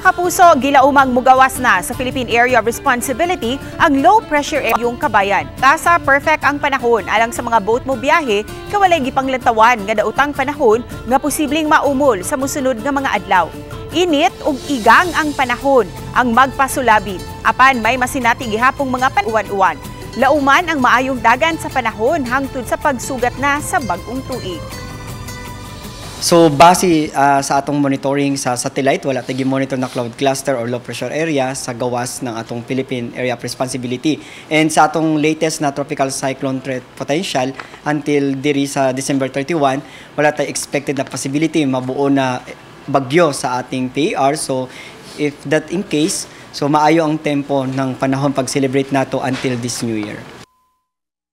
Mga kapuso, gilaumang mugawas na sa Philippine Area of Responsibility ang low pressure area yung kabayan. Tasa perfect ang panahon alang sa mga boat mo biyahe kawalay gipanglantawan nga daotang panahon nga posibleng maumol sa musunod nga mga adlaw. Init ug igang ang panahon ang magpasulabin. Apan may masinati gihapong mga panuwan-uwan. Lauman ang maayong dagan sa panahon hangtod sa pagsugat na sa bag-ong tuig. So base sa atong monitoring sa satellite, wala tay monitor na cloud cluster or low pressure area sa gawas ng atong Philippine Area of Responsibility. And sa atong latest na tropical cyclone threat potential until diri sa December 31, wala tay expected na possibility mabuo na bagyo sa ating PAR. So if that in case, so maayo ang tempo ng panahon pag-celebrate nato until this New Year.